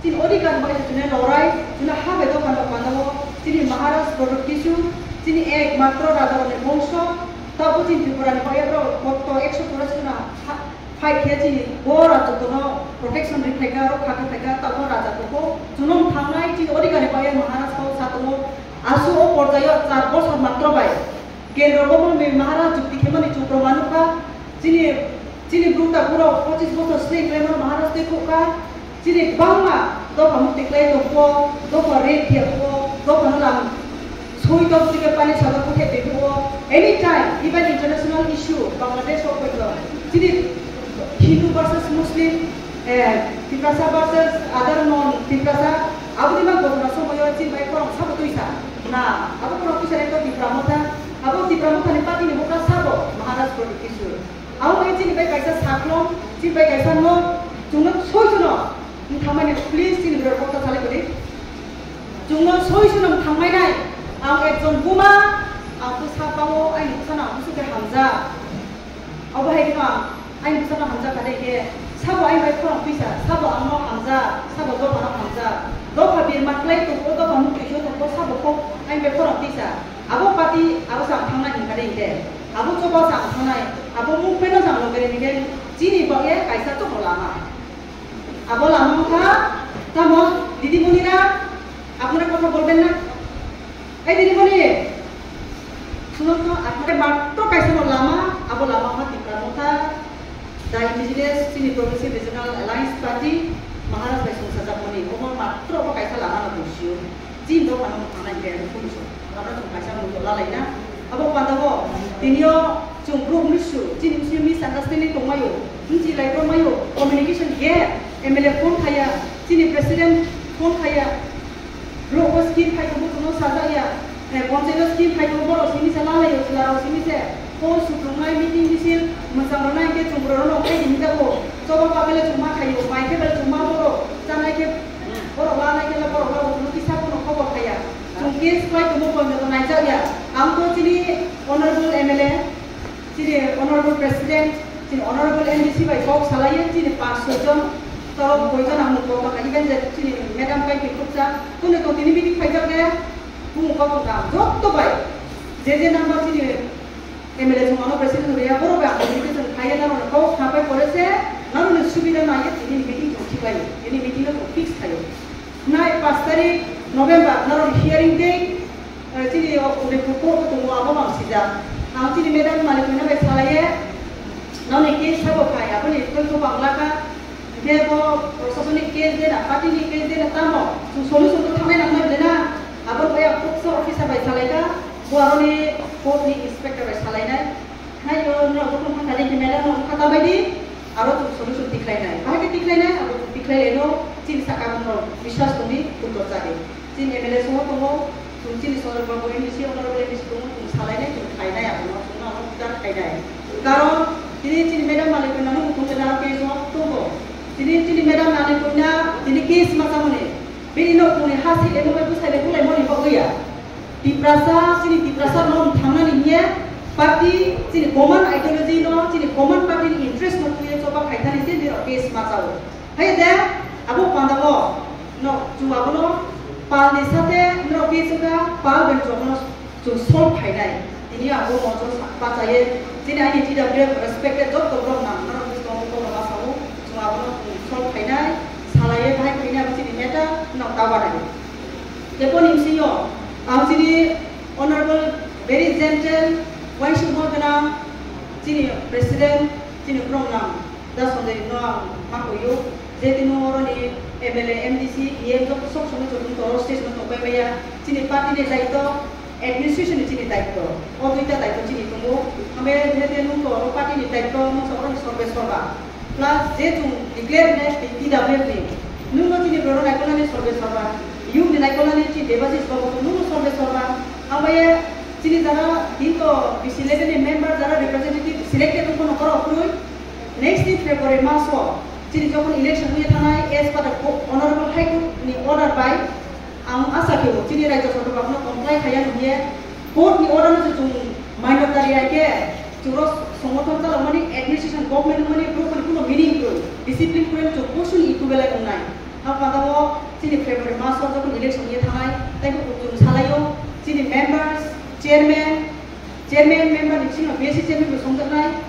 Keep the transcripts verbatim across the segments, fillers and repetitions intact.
Chini odhikar bai chini lorai, chini ha bai dophano pandao, chini Maharaj Pradyut Kishore, chini ek matro raja ni bongso, tabo chini Tripura ni bai ro kotto ekso churashi na ha, fight khe chini bo raja kono protection ri phaikha, rokha khe phaikha, tabo raja koko, chini thangnai chini odhikar ni bai Maharaj ko sato, asu o porjayo char bosor matro bai. Kendro gomon ni Maharaj jukti khemani chukro manukha, chini, chini brukta burok pochis bosor sni klemar Maharaj tei khukha, chini bangma dopha mukti klai tongkho, dopha rape khiyakho, dopha no lam soi tok tike pani saga kuthe bebio, anytime, even international issue, Bangladesh o koito, chini Hindu versus Muslim, eh, Tiprasa versus other non Tiprasa, aboni ma gotna somoyo chini bai korong sabo tuisa, na, abo korong tuisa ekto Tipra motha, Abo Tipra Motha ni party ni bokra sabo Maharaj Pradyut Kishore. Abo hai chini bai kaisa saklong, chini bai kaisa no, chwngno soi chwngno, wngthamani please chini bwrwi kok ta salai kwrwi. Chwngno soi chwngno wngthamai nai, ang ekjon buma, ang bwsa bao, aini bwsano ang bwswk khe hamjak. Abo hai kheno ang, aini bwsano hamjak kha de khe, sabo aini bai khorang twisa, sabo ang no hamjak, sabo dopha no hamjak. Dopha birma klai tongbo, dopha mukti khe tongbo, sabo kok aini bai khorang twisa. Abo party, abo sa ang thangnai hingkha de hingkhe. Abo choba sa ang thangnai, abo movement no sa ang logere hingkhe, chini bagwi kaisa choba lama. Abo lama wngkha, tamo, didi muni ra, apnara kotha bolben na? Ei didi muni, suno to, apnara matro kaisa no lama, abo lama wngkha Tipra Motha, the indigenous, chini Progressive Regional Alliance Party, Maharaj bai songsa jakmani, omo matro obo kaisa lama no bujiyo. Chini dophano thangnai khe ani police o. Abo chwng kaisa mung tola laina. Abo pandao tini o chwng group misu, chini misu misunderstanding tongmaio. Nchi lai tongmaio, communication gap, M L A phone khaya, chini president phone khaya. Group o scheme phai tongbo chwngno sajak ya. Eh, panchayat o scheme phai tongbo borok simi se lalaio, chwla rok simi se. Phone sukrungnai meeting misil mwchang rwnai hwnkhe chwng borok rokno khai hinjago. Choba pagale chwng ma khaio, mai khe bele chwng ma borok, chanai khe Borok lanai khe borok rok chwng kisa phano khobor khaya. Chwng case khlai tongmo poito naijak ya. Ang to chini honorable M L A, chini honorable president, chini honorable M D C bai kok salaiyo, chini panch soi jon, toro koi jon ang kok kha, even je chini madam kai pi khuksa, kunu to tini meeting khaijak ya, bumung kok kha, jotto bai, je je number chini M L A song ano president hoya, borok bai ang communication khlaiya, narok no kok khapai pore se, narok ni subida naiya, tini meeting tong khibai, tini meeting no tong fix khaio. Nai paanch tarik November, narok ni hearing date, eh, chini o Udaipur court o tongo, abo bang sijak. Ang chini madam malik no bai salaiye, nani case sabo khai, aboni twi ko bangla kha, Hingke bo prosasonik case de na, party ni case de na tamo, chwng solution to thangnai nangnai de na, abo bai ang kuksa officer bai salaikha, bo aroni court ni inspector bai salainai, naio norok jokhon thangkha de khe madam no wngkha ta bai di, aro chwng solution tikhlainai, bahai khe tikhlainai, abo chwng tikhlai laino, chini saka norok biswas tongdi, uttor chadi. Chini M L A soho tongo, chwng chini Chandra Babu M D C, honorable M D C tongo, chwng salainai, chwng khainai, abono chwngno ano uddar khainai. Karon, tini chini madam malik koina no mukhung kena case o tongo. Tini chini madam malik koina, tini case ma chamani. Bini no kuni ha si emo bai bwsai bai bulai moni bo ya. Tiprasa, chini Tiprasa no thangnani hiya, party, chini common ideology no, chini common party ni interest no tuye choba khaithani se bini case ma chao. Hai de, abo pandao, no, chwng abono palni sate, no, kisa ka, pal ben chwng abono chwng solve khainai. Tini abo mojo sa-, bachaye, chini ani T W F respected joto borok nang, no, chwng abo borok ma sao, chwng abono chwng solve khainai, salaye, bahai khainai abo chini neta, no, tawa nai. Tebo ni bisingo, ang chini honorable, very gentle, uaisukma gwnang, chini president, chini borok nang. Da Sanjay no ang ma koyo, je tini oroni M L A, M D C, E M joto sok somoi joto toro stage no tongpai maya, chini party ni daityo, administration ni chini daityo, o duita daityo chini tongo. Hambai je tini nung to oro party ni daityo, nung sa oroni sorbe sorba. Plus je chung declare ne T W F ni, nung no chini boro naikolnani sorbe sorba, youth ni naikolnani chini Debajit Babu nung no sorbe sorba. Hambai chini jara din to B C level ni member jara representative selected wngkha no borok kwrwi. Next ni February maso chini jokhon election wngwi thanai, as per the co-, Honorable High Court ni order bai, ang asa khe o chini Rajya Sabha no comply khaiya nungya, court ni order no se chwng minor tari ai khe chwng ro songothon chalokmani administration government wngmani borok ni kuno meaning kwrwi, discipline kwrwi chwng bosun equivalent wngnai. Ha panda o Chini February maso jokhon election ye thangnai, tei bo kutung salaio, chini members, chairman, chairman member ni bisingo B S C chairman bo songjaknai,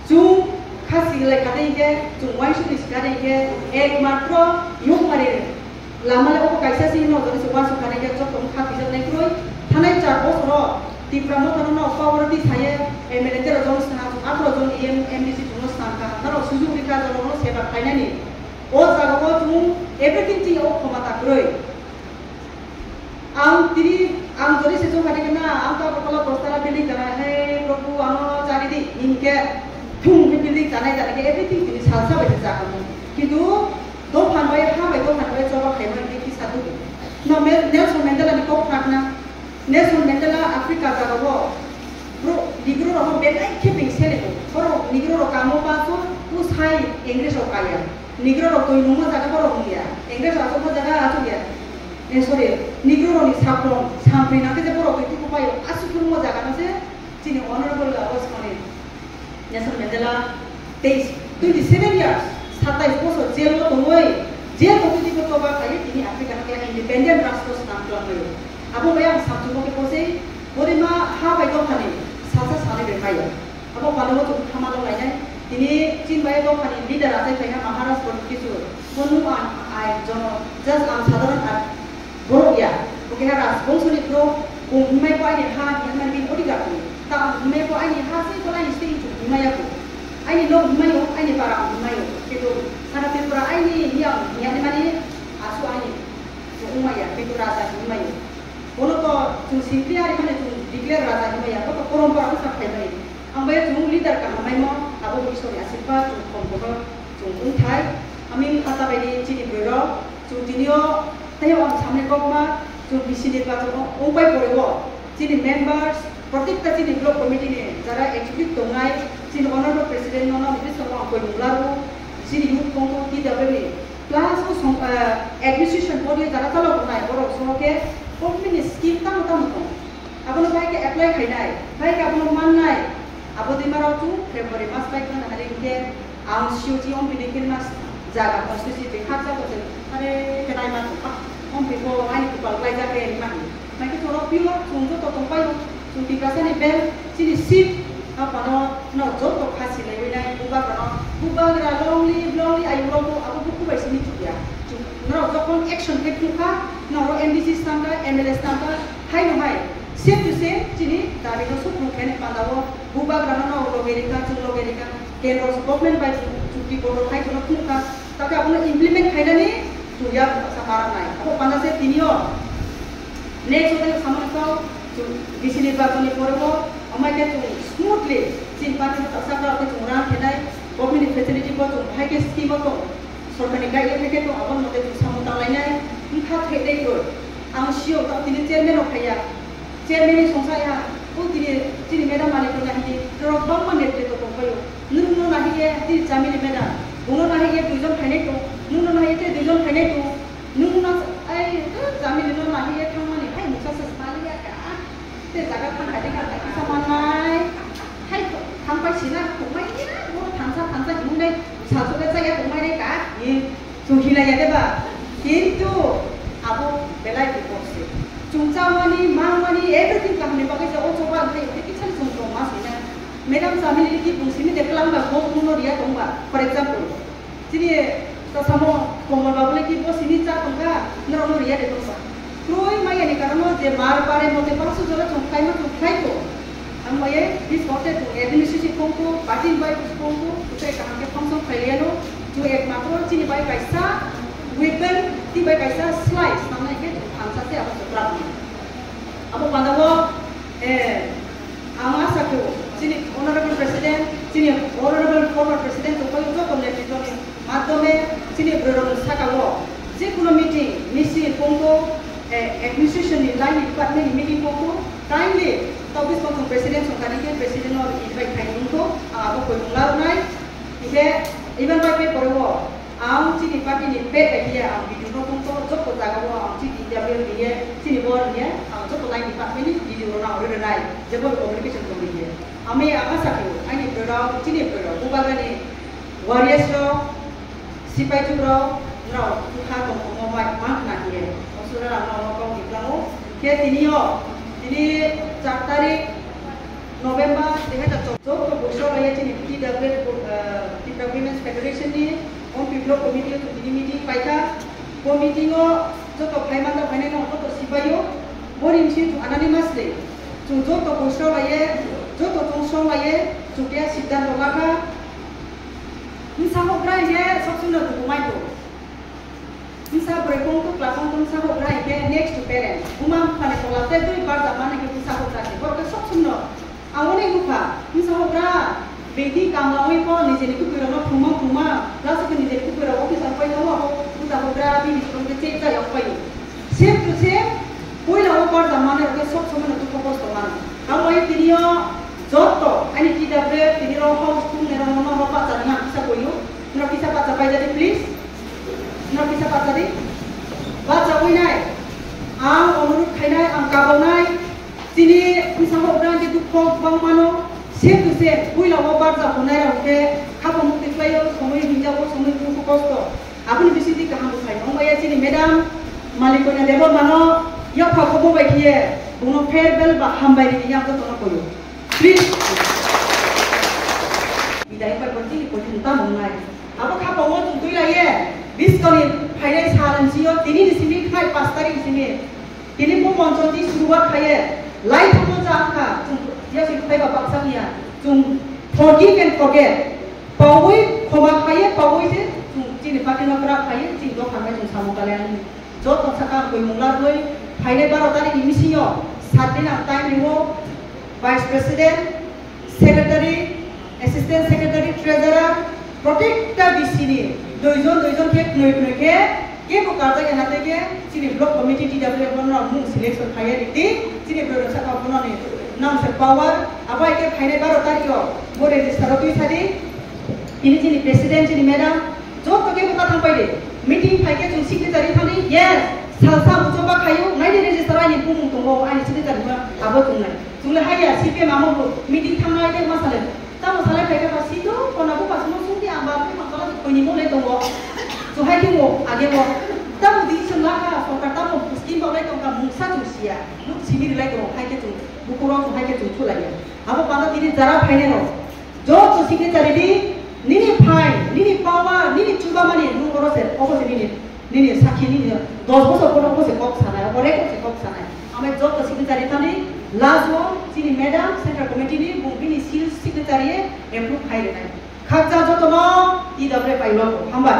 chwng kha sigilai kha tei hwnkhe, chwng uansukni sikha tei hwnkhe, ekmatro yungmari lama le obo kaisa se hino jani se uansuk kha tei hwnkhe, joto wngkha twijaknai kwrwi, thanai char bosoro Tipra Motha no power di saye, M L A tero jon sna, aphro jon M D C chwngno sna kha, norok sujuk rikha, jotono seba khlainani. O jaga o chwng everything chini o khomata kwrwi. Ang tini, ang jodi se chwng kha na, ang to Agartala bostala building chana, "Hey, Prabhu, ano chari di," hinkhe, thung khe building chanai, chanai khe everything tini salsa bai se chakha. Kintu dophan bai, ha bai dophan bai choba khaima hinkhe kisa dukhu. No, Me-, Nelson Mandela ni kok khakna, Nelson Mandela Africa jaga o, bro, Negro rok belai khe beng sele ko. Boro Negro rok kamo pa so, usai English rok kaya. Negro rok twi nungma jaga borok wngya. English achukma jaga achukya. Eh, sorry, Negro rokni saplong, sampri nangkhe je borok twi tuku paio. Aswk nungma jaga no se chini honorable abo swkangni Nelson Mandela teis, twenty seven years, satais bosor jail o tongwi, jail o twi twi choba khlaiwi tini Africa no khe independent rastro swnam twlanglaio. Abo bai ang samchukma khe bosei, borima ha bai dophani salsa sanai bai maya. Abo palo chwng khamalo lainai. Tini chini bai dophani leader achai phaiha Maharaj Prabhu Kishore. Bono ang ai jono just ang sadharan at borok ya. Bo keha rajbongso ni borok, bo himai bo aini ha himani bini odhikar tong. Ta ang himai bo aini ha sei bo aini sei chwng himai ya ko. Aini nok himai o, aini para ang himai o. Kintu sara Tripura aini hiyang himani mani asu aini chwng wngmai ya. Kintu raja himai o. Bono to chwng simply ari mani chwng declare raja himai ya. Bo to porompora wngsa phaimani. Ang bai chwng leader kaham maimo, abo bo Ishwarni asirwad, chwng khom kotor, chwng wngthai. Ami kha ta bai di chini bwrwi rok, chwng tini o tei ang samni kokma, chwng bisi nirbachono wngpai pore o. Chini members, protekta chini block committee ni jara executive tongnai, chini honorable president no, no, ni biskango ang koi mung laru, chini youth kongkong T W ni, plus o song, eh, administration body jara chalok tongnai, borok song khe government ni scheme tamo tamo tong. Abono bai khe apply khainai, bai khe abono mannai. Abo twi maro chwng February mas bai khna hari hwnkhe ang C O G om bini khe mas jaga constituency twi khaksa ko se are khe nai ma thok om bi bo ani kupal klai jak khe ma hi. Mai khe choro pure chwng joto tong pai o, chwng Tiprasa ni bel chini seat. Aphano no joto kha silaiwi nai bubagrano, bubagra long live, long live, ayung long live, abo buku bai simi chukya. Norok jokhon action khe phunukha, norok M D C stangkha, M L A stangkha, haino hai same to same chini dabi no suprung khaini panda o bubagrano no loge rikha, chwng loge rikha, kendro government bai chukti kotor khai phano phunukha. Tabi abono implement khainani chwng ya bwsa ma rwnai. Abo panda se tini o next o tei samani kau chwng bisi nirbachon ni pore o amai khe chwng smoothly chini party bwsa khe chwng rang khenai government ni facility bo chwng hai khe scheme o tong sorkar ni guideline hai khe tong abo mote chwng samung tang lainai wngkha thwi tei kwrwi. Ang sio tini chairman rok phaiya. Chairman ni songsa ya, o tini, chini madam malik no nahi di, norok bangma netrito tong pai o. Nwng no nahi ye, tini chamili madam, bung no nahi ye duijon phainai tong, nwng no nahi ye tei duijon phainai tong, nwng no, ai, chamili no nahi ye thangmani, hai mungsa se smali ya ka, tei jaga thang kha di ka, kisa manai, hai thang pai sina, thang pai ya, bo thansa, thansa hinai, salso le chaya tong mai nai ka, ye. Chwng hinai ya de ba? Kintu abo belai bipok se. Chwng chamani, mangmani, everything kaham ni bagwi se o choba wngkhe, tei kisa chwng tongma se na. Madam chamili ki bung simi de kwlangba, bo bung no riya tongba. For example, chini to samo Komal babu le ki bo simi cha tongkha, norok no riya de tongba. Kroi maya ni karon no je mar pare mote paso jora chwng khlai ma chwng khlai to. Ang maya bis kote chwng administration kongko, party bai kongko, utai kaham ke function khlai liya no. Chwng ekmatro chini bai kaisa weapon, tini bai kaisa slice, tamo hwnkhe chwng thansa se abo chwng kwrak. Abo panda o, eh, ang asa khe o, chini honorable president, chini honorable former president, joto, joto netrito ni madhyome chini bwrwi rok ni saka o, je kono meeting, misil, kongko, eh, administration ni line ni department ni meeting kongko, kindly, tobis kongko president songkha ni khe president no invite khai nungkho, ang abo koi mung larwnai, hingkhe even bai bai pore o, Ang chini party ni pet bai hiya ang video no tongto, joto jaga o ang chini interview hiye, chini bor hiye, ang joto line department ni video rok no ang rwnai, jebo communication tong hiye. Ami ang asa khe, ani bwrwi rok, chini bwrwi rok, bubagra ni warriors rok, sipai chuk rok, norok bwkha tong tongmo bai mang khna Tini o, tini char tarik November dui hazar chobbish, joto Boisrao laiye chini T W F, uh, Tipra Women's Federation ni Ompi Block Committee o tini meeting paikha. Bo meeting o joto phaimanda phainai no joto sibaio. Bori msi chwng anani masle. Chwng joto Boisrao laiye, joto chwng song laiye, chwng khe siddhanto lakha. Msa hogra hinkhe sok chwngno dugu maito. Msa bwrwi kong tu kla kong tu msa hogra hinkhe next to parents. Buma bupha ni tola tei twi barjak mani khe msa hogra se. Borok khe sok chwngno. Ang uni bupha, msa hogra, beti kamla ui po nijeni kukwirokno phungma phungma, lasi khe nijeni kukwirok office ang pai thango, abo msa hogra bini song khe check jai ang pai. Same to same, puila o barjak mani rok khe sok chwngno dukho kosto mano. Abo bai tini o joto ani T W F tini rok house thung nai rok no rok bacha ni ang kisa koyo. Norok kisa bacha pai jadi, please. Norok kisa bacha di. Bacha ui nai. Ang onurut khainai, ang kabonai. Chini msa hogra khe dukho bang mano. Same to same, puila o barjak hwnai rok khe khapang mukti khlaio, somoi hinjago, somoi dukho kosto. Aboni bisingtwi kaham bwsai wng maya chini madam Malikoina Debbarmano yapha khobo bai khiye bono farewell ba hambai rini yang jotono koyo. Please. Bidai pai bo chini koi chini tamo wngnai. Abo kha bongo chwng twi laiye. Biskoni phainai sal ni sio tini ni simi khai pas tarik ni simi. Tini bo moncho ni suruwat khaiye. Lai thangmo cha wngkha. Chwng yasi khaiba baksa niya. Chwng forgive and forget. Pawi khoma khaiye, pawi se chwng chini party no kwrak khaiye, chini dophar bai chwng samung kalaiyani. Joto saka ang koi mungla rwui phainai baro tarik ni bisingo sat din ang time rwo, Vice President, Secretary, Assistant Secretary, Treasurer, protekta B C ni duijon duijon khe knoi knoi khe kebo karjak ya hate khe chini Block Committee T W F no mung selection khaiya ridi chini borok saka bono ni nang se power abai khe phainai baro tarik o bo register o twi sadi. Tini chini president, chini madam, joto khe bwkha thang pai de. Meeting phai khe chwng secretary thani, yes, salsa bucho ba khayu, nai de register ani bumung tongo, ani secretary ma abo tongnai. Chwng le haiya, C P M amo bo meeting thangnai de ma sale. Tamo salai phai kha ba sito, kona bo ba sumo sungti ang ba bumung tala khoi ni mo le tongo. Chwng hai khe mo age mo. Tamo decision la kha, sorkar tamo scheme ba lai tong kha, mungsa chwng siya. Nuk simi rilai tongo, hai khe chwng, bukurok chwng hai khe chwng thulaiya. Abo pano tini jara phainai rok. Joto secretary di, nini phai, nini power, nini chubamani, nung oro se, obo se nini, nini sakhi nini, dos bosor kono obo se kok sanai, obo rek se kok sanai. Amai joto secretary thani, last o, chini madam, central committee ni, bung bini seal secretary e approve khai rinai. Khakcha joto no, T W F I logo, hambai.